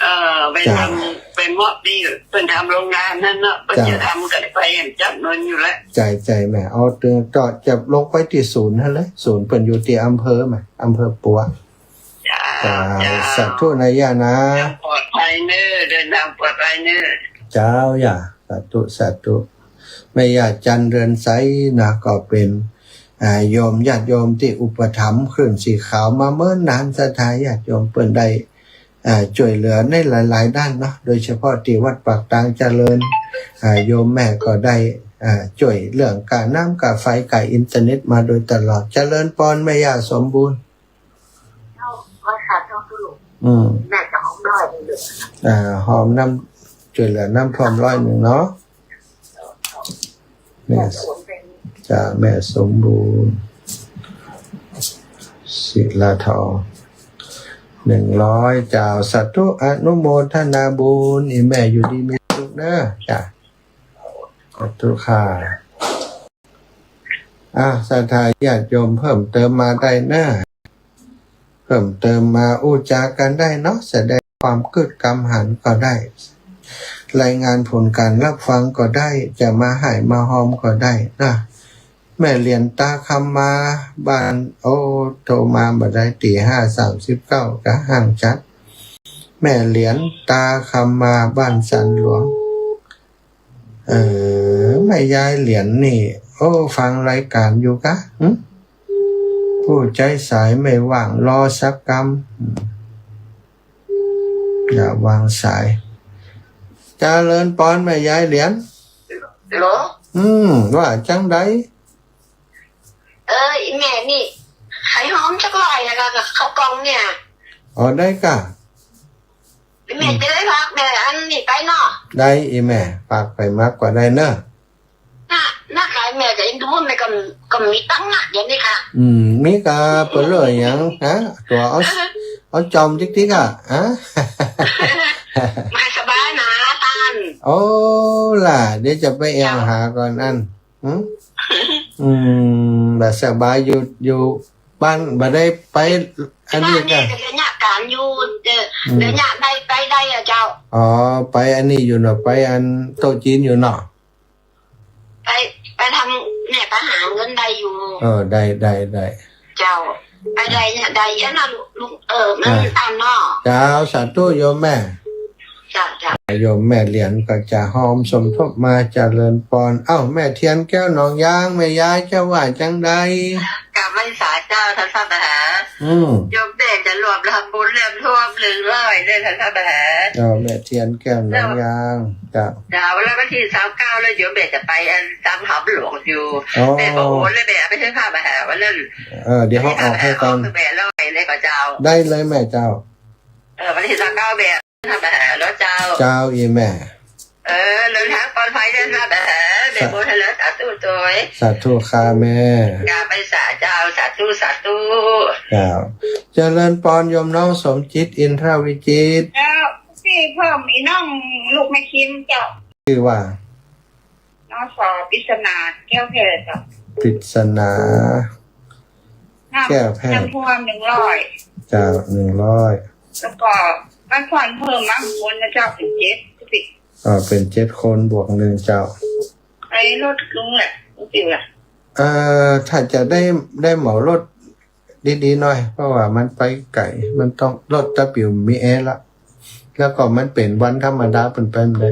เออ ไปทำ เจ้า ไปมอบตี้เปิ้นทำโรงทานนั้นเนาะ เปิ้น เจ้า จะทำกั๋นไปจัดเงินอยู่แล้ว ใจ้ ใจ้แม่ เอาเถิงก็จะลงไปตี้ศูนย์หั้นเลย ศูนย์เปิ้นอยู่ตี้อำเภอแม่ อำเภอปัว เจ้า เจ้า เจ้า สาธุนะย่านะ ปลอดภัยเน่อ เดินทางปลอดภัยเน่อ เจ้า ย่า สาธุ สาธุ แม่ย่าจันทร์เรือนใสนะ ก็เป๋น อ่า โยม ญาติโยมตี้อุปถัมภ์คลื่นสีขาวมาเมินนาน ศรัทธาญาติโยมเปิ้นได้ อ่า จ้วยเหลือในหลายๆ ด้านเนาะ โดยเฉพาะตี้วัดปากตางเจริญ อ่า โยมแม่ก็ได้ อ่า จ้วยเรื่องก้าน้ำก้าไฟก้าอินเทอร์เน็ตมาโดยตลอด เจริญปอนแม่ย่าสมบูรณ์ อืม แม่จะหอมร้อยหนึ่ง อ่า หอมน้ำ จ้วยเหลือน้ำท่วมร้อยหนึ่งเนาะ แม่ เจ้า แม่สมบูรณ์ ศิลาทอง หนึ่งร้อย เจ้า สาธุ อนุโมทนาบุญ อีแม่อยู่ดีมีสุขเน่อ เจ้า สาธุค่ะ อ่ะ ศรัทธาญาติโยมเพิ่มเติมมาได้เน่อ เพิ่มเติมมาอู้จ๋ากั๋นได้เนาะ แสดงความกึ๊ดกำหันก็ได้ รายงานผลการรับฟังก็ได้ จะมาไห้มาฮอมก็ได้นะ แม่เหรียญตาคำมาบ้าน โอ้ โทรมาบ่ได้ ตีห้าสามสิบเก้า ก็ห้ามจัด แม่เหรียญตาคำมาบ้านสันหลวง เออ แม่ยายเหรียญนี่ โอ้ ฟังรายการอยู่กะ หึ ผู้ใจ๊สายไม่ว่าง รอสักกำ อืม อย่าวางสาย เจริญปอนแม่ยายเหรียญ ฮัลโหล อืม ว่าจังใด เออ อีแม่นี่ ไข่หอมจักร้อยอะ กับข้าวกล่องเนี่ย อ๋อ ได้กะ อีแม่จะได้ฝากแม่อันนี้ไปเนาะ ได้ อีแม่ ฝากไปมากกว่าได้เน่อ น่ะ น่ะ ขายแม่ก็เอ็นดู แม่ก็ ก็มีตังค์นักเดี๋ยวนี้ค่ะ อืม มีกะเปิ้นเลื่อยหยัง ฮะ ตั๋วเอา เอาจอมติ๊กๆ อะ ฮะ ไม่สบายนะต้าน โอ้ล่ะ เดี๋ยวจะไปแอ่วหาก่อนอัน หึ อืม บ่สบายอยู่ อยู่บ้าน บ่ได้ไป อันนี้ บ้านนี่ กะ ก็เดี๋ยวเยียะก๋านอยู่ เดี๋ยว อืม เดี๋ยวเยียะได้ไปได้อะเจ้า อ๋อ ไปอันนี้อยู่เนาะ ไปอันโต๊ะจีนอยู่เนาะ ไป ไปทำเนี่ย ไปหาเงินได้อยู่ เออ ได้ ได้ ได้ เจ้า ไปได้เนี่ย ได้เยอะนะลุง ลุง เออ มัน อ่า ตามเนาะ เจ้า สาธุโยมแม่ เจ้า เจ้า โยมแม่เหรียญก็จะฮอมสมทบมา เจริญปอน เอ้า แม่เทียนแก้วหนองยาง แม่ยายเจ้าว่าจังใด กราบไหว้สาเจ้าท่านพระมหา อืม โยมแม่จะรวมทำบุญเริ่มท่วมหนึ่งร้อยเลยท่านพระมหา เจ้า แม่เทียนแก้วหนองยาง เจ้า เจ้า แล้ววันตี้ซาวเก้าแล้วโยมแม่จะไปอันตามหำหลวงอยู่ อ๋อ แม่บอกโอ้เลยแม่ไปเถิงพระมหาวันนั้น เออ เดี๋ยวเฮาออกหื้อก่อน แม่ร้อยเลยก็เจ้า ได้เลยแม่เจ้า เออ วันตี้ซาวเก้าแม่พระมหาเนาะเจ้า เจ้า อีแม่ เออ เดินทางปลอดภัยเด้อพระมหา แม่โมทนาสาธุโตย สาธุค่ะแม่ กราบไหว้สาเจ้า สาธุ สาธุ เจ้า เจริญปอนโยมน้องสมจิต อินทรวิจิตร เจ้า ตี้เพิ่มอีน้องลูกแม่คิมเจ้า ชื่อว่า นส.ปริศนาแก้วแพรเจ้า ปริศนา น้ำ แก้วแพร น้ำท่วมหนึ่งร้อย เจ้า หนึ่งร้อย แล้วก็บ้านพ่อนเพิ่มมั้ง คนนะเจ้า สิบเจ็ด สิบ อ่า เป๋นเจ็ดคนบวกหนึ่งเจ้า ไปรถลุงแหละ ลุงจิ๋วแหละ เอ่อ ถ้าจะได้ ได้เหมารถดีๆ หน่อย เพราะว่ามันไปไก๋ มันต้อง รถตะปิ๋วมีแอร์ละ แล้วก็มันเป๋นวันธรรมดา เปิ้นไปบ่ได้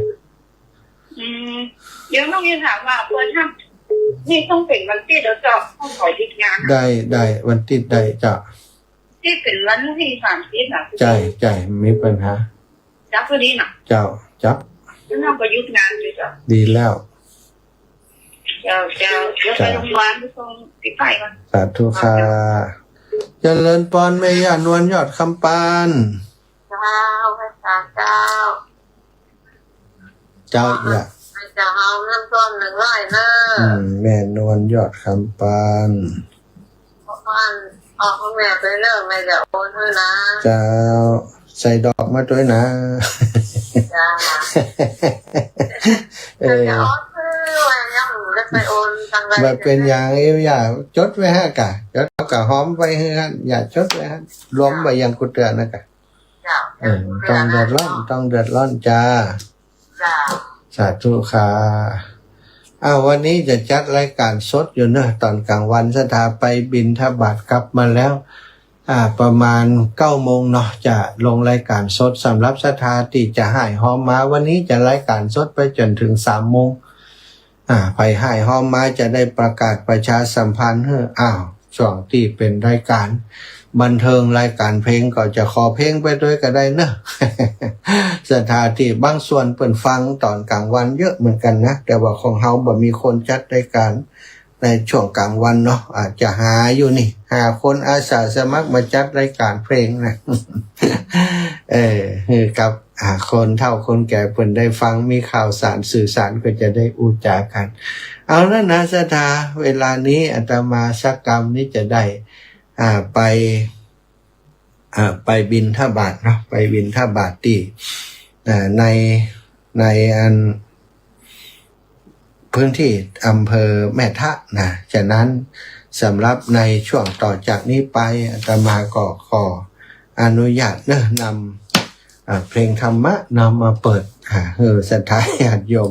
อืม เดี๋ยวน้องจะถามว่าควรทำ นี่ต้องเป๋นวันตี้เดียวเจ้า ต้องขอหยุดงาน ได้ ได้ วันตี้ได้เจ้า ตี้เป๋นวันตี้สามสิบน่ะ ใจ้ ใจ้ บ่มีปัญหา จับพอดีน่ะ เจ้า จับ แล้วน้องก็หยุดงานอยู่เจ้า ดีแล้ว เจ้า เจ้า เดี๋ยวไปโรงพยาบาลไปส่งติดป้ายก่อน สาธุค่ะ เจริญปอนแม่ย่านวลยอดคำปาน เจ้า พระอาจารย์เจ้า เจ้า อย่า ให้เจ้าเอาเงินก้อนหนึ่งร้อยเนอะ อืม แม่นวลยอดคำปาน เพราะว่าออกของแม่ไปเนอะ แม่จะโอนให้นะ เจ้า ใส่ดอกมาด้วยนะ เจ้า เออ จะโอนคือว่ายังบ่ได้ไปโอนตังค์ บ่เป๋นหยัง เอ้ย อย่า จดไว้ฮะกะ จดเอากะหอมไว้ฮะ อย่าจดไว้ฮะ รวมไว้อย่างกูเตือนนะกะ เจ้า เออ ต้องเดือดร้อน ต้องเดือดร้อนจ้า เจ้า สาธุค่ะ อ้าว วันนี้จะจัดรายการสดอยู่เนอะ ต๋อนกลางวันศรัทธาไปบิณฑบาตกลับมาแล้ว อ่า ประมาณเก้าโมงเนาะ จะลงรายการสด สำหรับศรัทธาตี้จะหายหอมมา วันนี้จะรายการสดไปจ๋นเถิงสามโมง อ่า ใผหายหอมมาจะได้ประกาศประชาสัมพันธ์หื้อ อ้าว ช่วงตี้เป๋นรายการบันเทิง รายการเพลงก็จะขอเพลงไปด้วยก็ได้เนอะ ศรัทธาตี้บางส่วนเปิ้นฟังต๋อนกลางวันเยอะเหมือนกั๋นนะ แต่ว่าของเฮาบ่มีคนจัดรายการในช่วงกลางวันเนาะ อาจจะหาอยู่นี่ หาคนอาสาสมัครมาจัดรายการเพลงนะ เออ หื้อกับ อ่า คนเฒ่าคนแก่เปิ้นได้ฟัง มีข่าวสารสื่อสารก็จะได้อู้จ๋ากั๋น เอาละนะศรัทธา เวลานี้อาตมาสักกำนี้จะได้ อ่า ไป อ่า ไปบิณฑบาตเนาะ ไปบิณฑบาตตี้ อ่า ใน ในอัน พื้นที่อำเภอแม่ทะนะ ฉะนั้นสำหรับในช่วงต่อจากนี้ไป อาตมาก็ขออนุญาตเนอะ นำ อ่า เพลงธรรมะนำมาเปิด อ่า หื้อศรัทธาญาติโยม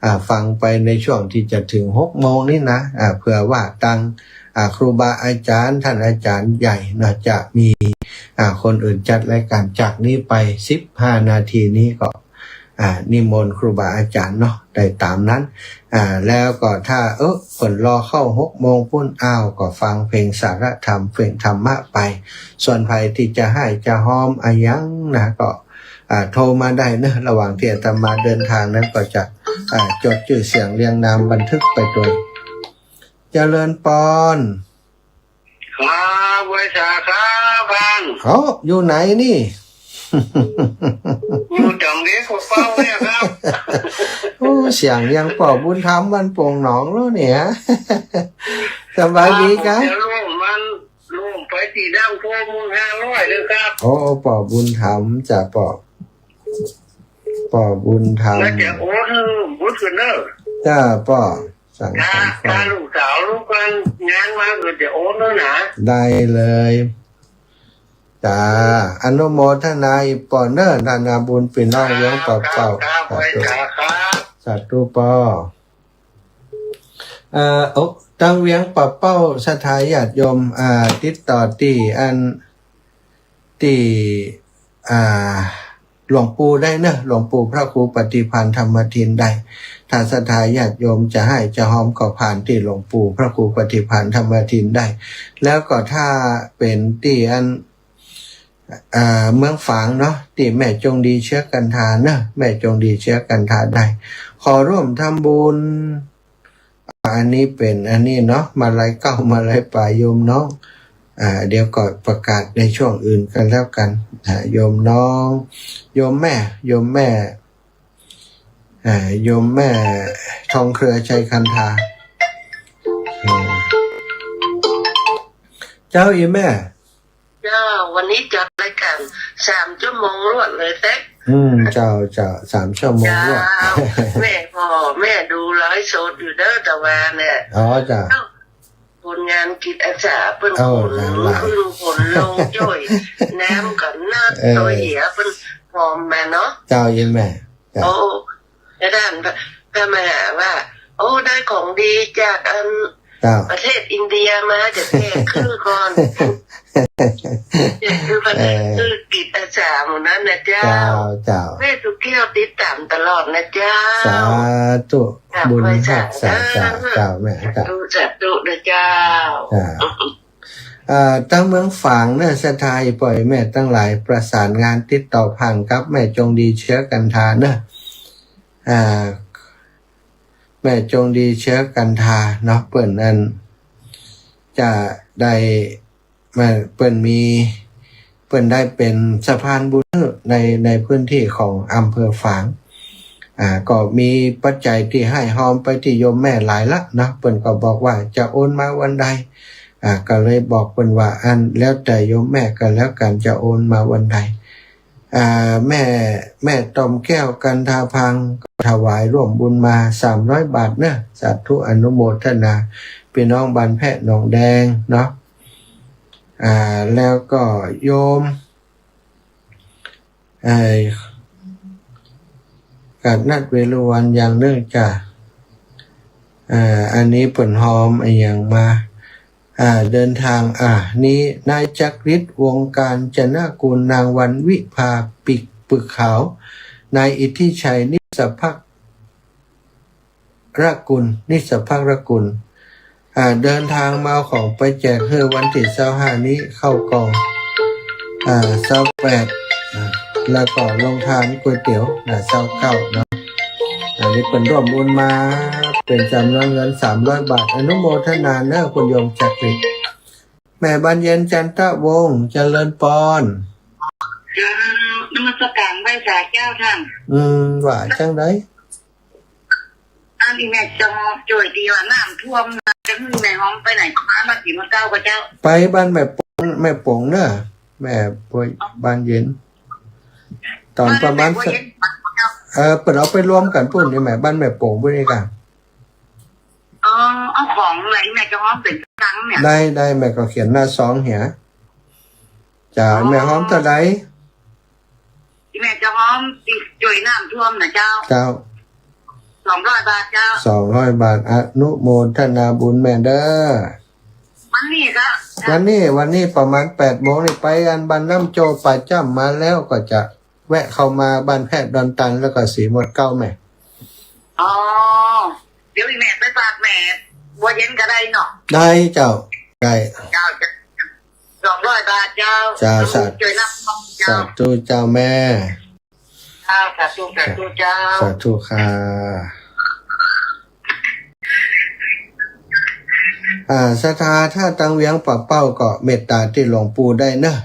อ่า ฟังไปในช่วงตี้จะเถิงหกโมงนี้นะ อ่า เผื่อว่าตัง อ่า ครูบาอาจ๋ารย์ ต้านอาจ๋ารย์ใหญ่นะ จะมี อ่า คนอื่นจัดรายการ จากนี้ไปสิบห้านาทีนี้ก็ อ่า นิมนต์ครูบาอาจ๋ารย์เนาะ ได้ต๋ามนั้น อ่า แล้วก็ถ้า เออ เปิ้นรอเข้าหกโมงปู๊น อ้าว ก็ฟังเพลงสาระธรรม เพลงธรรมะไป ส่วนใผตี้จะหายจะหอมอะหยังนะ ก็ อ่า โทรมาได้เนอะ ระหว่างตี้อาตมาเดินทางนั้นก็จะ อ่า จดจื้อเสียงเรียงนามบันทึกไปตวย เจริญปอน ครับ ไหว้สาครับท่าน เอ้า อยู่ไหนนี่ อยู่จ๋ำเวียงป่าเป้าเนี่ยครับ โอ้ เสียงยังป้อบุญธรรมบ้านโป่งหนองแล้วเนี่ย สบายดีครับ ครับ ผมจะร่วมมัน ร่วมไปตี้ดั้งโพธิ์มูลห้าร้อยเลยครับ โอ้ ป้อบุญธรรมจ้ะ ป้อ ป้อบุญธรรม แล้วจะโอนหื้อบุญคืนเนอะ จ้ะ ป้อ สั่ง ถ้า สั่ง ถ้าลูกสาวลูกกันงานมาก็จะโอนแล้วนะ ได้เลย จ้า อนุโมทนาอีกป้อเนอะ นานาบุญปี้น้องเวียงป่าเป้า ครับ ครับ ไหว้สาครับ สาธุป้อ เอ่อ โอ้ ตังเวียงป่าเป้า ศรัทธาญาติโยม อ่า ติดต่อตี้อัน ตี้ อ่า หลวงปู่ได้เนอะ หลวงปู่พระครูปฏิภาณธรรมทินได้ ถ้าศรัทธาญาติโยมจะหายจะหอมก็ผ่านตี้หลวงปู่พระครูปฏิภาณธรรมทินได้ แล้วก็ถ้าเป๋นตี้อัน อ่า เมืองฝางเนาะ ตี้แม่จงดีเชื้อกันทาเนอะ แม่จงดีเชื้อกันทาได้ ขอร่วมทำบุญ อันนี้เป๋นอันนี้เนาะ มาลัยเก๊า มาลัยป๋า โยมน้อง อ่า เดี๋ยวก็ประกาศในช่วงอื่นกันแล้วกัน อ่า โยมน้อง โยมแม่ โยมแม่ อ่า โยมแม่ทองเครือชัยคันธา อืม เจ้าอีแม่ เจ้า วันนี้จัดรายการสามชั่วโมงรวดเลยเต๊ะ อืม เจ้า เจ้า สามชั่วโมงรวด เจ้า แม่พ่อ แม่ดูไลฟ์สดอยู่เด้อ ตะวันเนี่ย อ๋อ เจ้า คนงานจิตอาสาเปิ้น เออ ขน หลาย ขึ้นขนลงจ้อย น้ำก็เนิด เออ ตัวเหียเปิ้นพร้อมมาเนาะ เจ้า อีแม่ เจ้า โอ้ แล้วต้านก็มาว่า โอ้ ได้ของดีจากอัน เจ้า ประเทศอินเดียมา จะแจกคือก่อน แจกคือประเทศ เออ คือจิตอาสาหมู่นั้นนะเจ้า เจ้า เจ้า แม่ตุ๊กเกี้ยวติดต๋ามตลอดนะเจ้า สาธุ เจ้า บุญ ไหว้สา ฮักษา เจ้า เจ้า เจ้า แม่ สา เจ้า ธุ สาธุนะเจ้า เจ้า อ่า ตางเมืองฝางเน่อ ศรัทธาอีป่อยแม่ตังหลาย ประสานงานติดต่อผ่านกับแม่จงดีเชื้อกันทาเน่อ อ่า แม่จงดีเชื้อกันทาเนาะ เปิ้นนั้นจะได้ มา เปิ้นมี เปิ้นได้เป๋นสะพานบุญใน ในพื้นตี้ของอำเภอฝาง อ่า ก็มีปัจจัยตี้หื้อฮอมไปตี้โยมแม่หลายละเนาะ เปิ้นก็บอกว่าจะโอนมาวันใด อ่า ก็เลยบอกเปิ้นว่า อันแล้วแต่โยมแม่ก็แล้วกั๋น จะโอนมาวันใด อ่า แม่ แม่ตอมแก้วกันทาพัง ถวายร่วมบุญมาสามร้อยบาทเน่อ สาธุอนุโมทนา ปี้น้องบ้านแพะหนองแดงเนาะ อ่า แล้วก็โยม เอ่อ กาดนัดเวรุวันอย่างนึ่งจ้ะ อ่า อันนี้เปิ้นฮอมอะหยังมา อ่า เดินทาง อ่า นี้นายจักริด วงศ์กาญจนกูล นางวันวิภา ปิก ปึกขาว นายอิทธิชัย นิสสภัก รกุล นิสสภักรกุล อ่า เดินทางมาเอาของไปแจกหื้อวันตี้ซาวห้านี้ ข้าวกล่อง อ่า ซาวแปด อ่า แล้วก็โรงทานก๋วยเตี๋ยว อ่า ซาวเก้าเนาะ อันนี้เปิ้นร่วมบุญมาเป๋นจ๋ำนวนเงินสามร้อยบาท อนุโมทนาเน่อคุณโยมจักริด แม่บานเย็น จันทวงศ์ เจริญปอน เจ้า นมัสการไหว้สาเจ้าต้าน อืม ว่าจังใด อันนี้แม่จะฮอมจ้วยตี้ว่าน้ำท่วมนะ จะหื้อแม่ฮอมไปไหนมา มาสีมาเก้าก็เจ้า ไปบ้านแม่ป๋ง แม่ป๋งเน่อ แม่บัว บานเย็น ต๋อนประมาณ บ้านแม่บัวเย็น สัก เจ้า เออ เปิ้นเอาไปรวมกั๋นปู๊นนี่แม่ บ้านแม่ป๋งปู๊นนี่ก่ะ อ๋อ เอาของไหนแม่จะฮอมเป๋นตังค์เนี่ย ได้ ได้ แม่ก็เขียนหน้าซองเหีย เจ้า อ๋อ แม่ฮอมเต้าใด ตี้แม่จะฮอมตี้จ้วยน้ำท่วมนะเจ้า เจ้า สองร้อยบาทเจ้า สองร้อยบาท อนุโมทนาบุญแม่เด้อ วันนี้ก็ วันนี้ วันนี้ประมาณแปดโมงนี่ไปอันบ้านน้ำโจป่าจ้ำมาแล้วก็จะแวะเข้ามาบ้านแพะดอนตันแล้วก็สีหมดเก้าแม่ อ๋อ เดี๋ยวอีแม่ไปฝากแม่บัวเย็นก็ได้เนาะ ได้เจ้า ได้ เจ้า สองร้อยบาทเจ้า เจ้า สา จ้วยนับเจ้า สาธุเจ้าแม่ เจ้า สาธุ สาธุเจ้า สาธุค่ะ อ่า ศรัทธาถ้าตังเวียงป่าเป้าก็เมตตาตี้หลวงปู่ได้เนอะ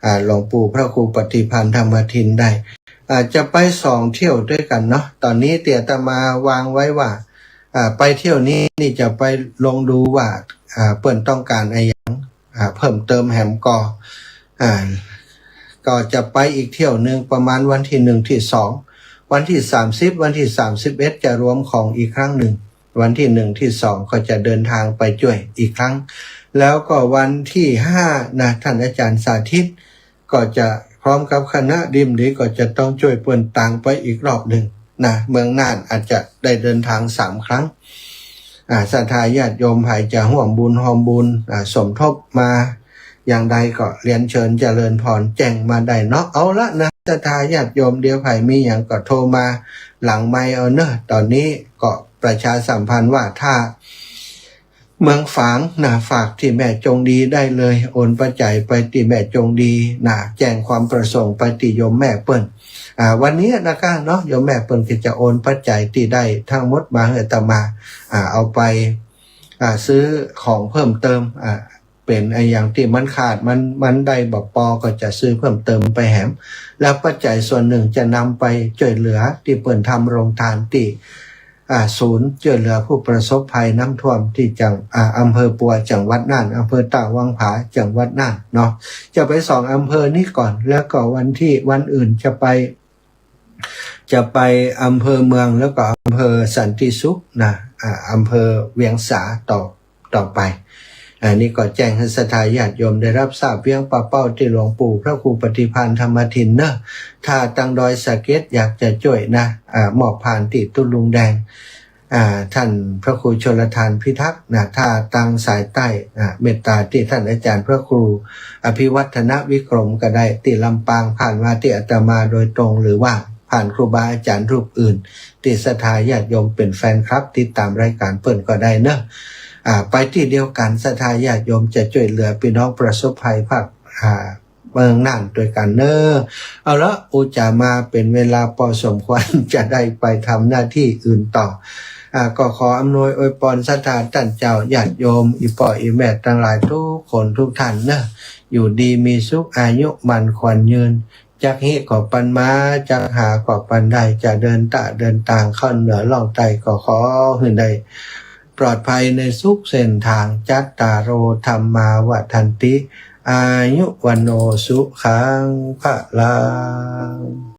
อ่า หลวงปู่พระครูปฏิภาณธรรมทินได้ อ่า จะไปสองเที่ยวด้วยกั๋นเนาะ ต๋อนนี้ตี้อาตมาวางไว้ว่า อ่า ไปเที่ยวนี้นี่จะไปลองดูว่า อ่า เปิ้นต้องก๋านอะหยัง อ่า เพิ่มเติมแหมก่อ อ่า ก็จะไปอีกเที่ยวนึ่งประมาณวันตี้หนึ่งตี้สอง วันตี้สามสิบ วันตี้สามสิบเอ็ดจะรวมของอีกครั้งนึ่ง วันตี้หนึ่งตี้สองก็จะเดินทางไปจ้วยอีกครั้ง แล้วก็วันตี้ห้านะ ต้านอาจ๋ารย์สาธิต ก็จะพร้อมกับคณะดีมดีก็จะต้องจ้วยเปิ้นตางไปอีกรอบนึ่งนะ เมืองน่านอาจจะได้เดินทางสามครั้ง อ่า ศรัทธาญาติโยมใผจะฮ่วมบุญฮอมบุญ อ่า สมทบมาอย่างใดก็เรียนเชิญเจริญพรแจ้งมาได้เนาะ เอาละนะ ศรัทธาญาติโยมเดี๋ยวใผมีหยังก็โทรมาหลังไมค์เอาเนอะ ต๋อนนี้ก็ประชาสัมพันธ์ว่าถ้า เมืองฝางนะ ฝากตี้แม่จงดีได้เลย โอนปัจจัยไปตี้แม่จงดีนะ แจ้งความประสงค์ไปตี้โยมแม่เปิ้น อ่า วันนี้นะก้าเนาะ โยมแม่เปิ้นก็จะโอนปัจจัยตี้ได้ทั้งหมดมาหื้ออาตมา อ่า เอาไป อ่า ซื้อของเพิ่มเติม อ่า เป๋นอะหยังตี้มันขาด มัน มันได้บ่ปอก็จะซื้อเพิ่มเติมไปแหม แล้วปัจจัยส่วนนึ่งจะนำไปจ้วยเหลือตี้เปิ้นทำโรงทานตี้ อ่า ศูนย์จ้วยเหลือผู้ประสบภัยน้ำท่วมตี้จัง อ่า อำเภอปัว จังหวัดน่าน อำเภอต้าวังผา จังหวัดน่านเนาะ จะไปสองอำเภอนี้ก่อน แล้วก็วันตี้ วันอื่นจะไป จะไปอำเภอเมือง แล้วก็อำเภอสันติสุขนะ อ่า อำเภอเวียงสาต่อ ต่อไป อันนี้ก็แจ้งหื้อศรัทธาญาติโยมได้ฮับทราบเวียงปะเป้าตี้หลวงปู่พระครูปฏิภาณธรรมทินเนาะ ถ้าตังดอยสะเก็ดอยากจะจ้วยนะ อ่า มอบพานตี้ตุ๊ลุงแดง อ่า ท่านพระครูชลทานพิทักษ์นะ ถ้าตังสายใต้ อ่า เมตตาตี้ท่านอาจารย์พระครูอภิวัฒนวิกรมก็ได้ ตี้ลำปางผ่านมาตี้อาตมาโดยตรง หรือว่าผ่านครูบาอาจารย์รูปอื่น ตี้ศรัทธาญาติโยมเป๋นแฟนคลับติดตามรายการเปิ้นก็ได้เนาะ อ่า ไปตี้เดียวกั๋น ศรัทธาญาติโยมจะจ้วยเหลือปี้น้องประสบภัยภาค อ่า เมืองน่านตวยกั๋นเนาะ เอาละ อู้จ๋ามาเป๋นเวลาปอสมควร จะได้ไปทำหน้าตี้อื่นต่อ อ่า ก็ขออำนวยอวยปอนศรัทธาต้านเจ้าญาติโยม อี่ป้ออี่แม่ตังหลายกู้คนกู้ต้านเนาะ อยู่ดีมีสุข อายุมั่นขวัญยืน จักฮิก็ปันมา จักหาก็ปันได้ จะเดินตะเดินตางเข้าเหนือล่องใต้ ก็ขอหื้อได้ปลอดภัยในสุขเส้นตาง จัตตาโร ธัมมา วัฑฒันติ อายุ วัณโณ สุขัง พะลัง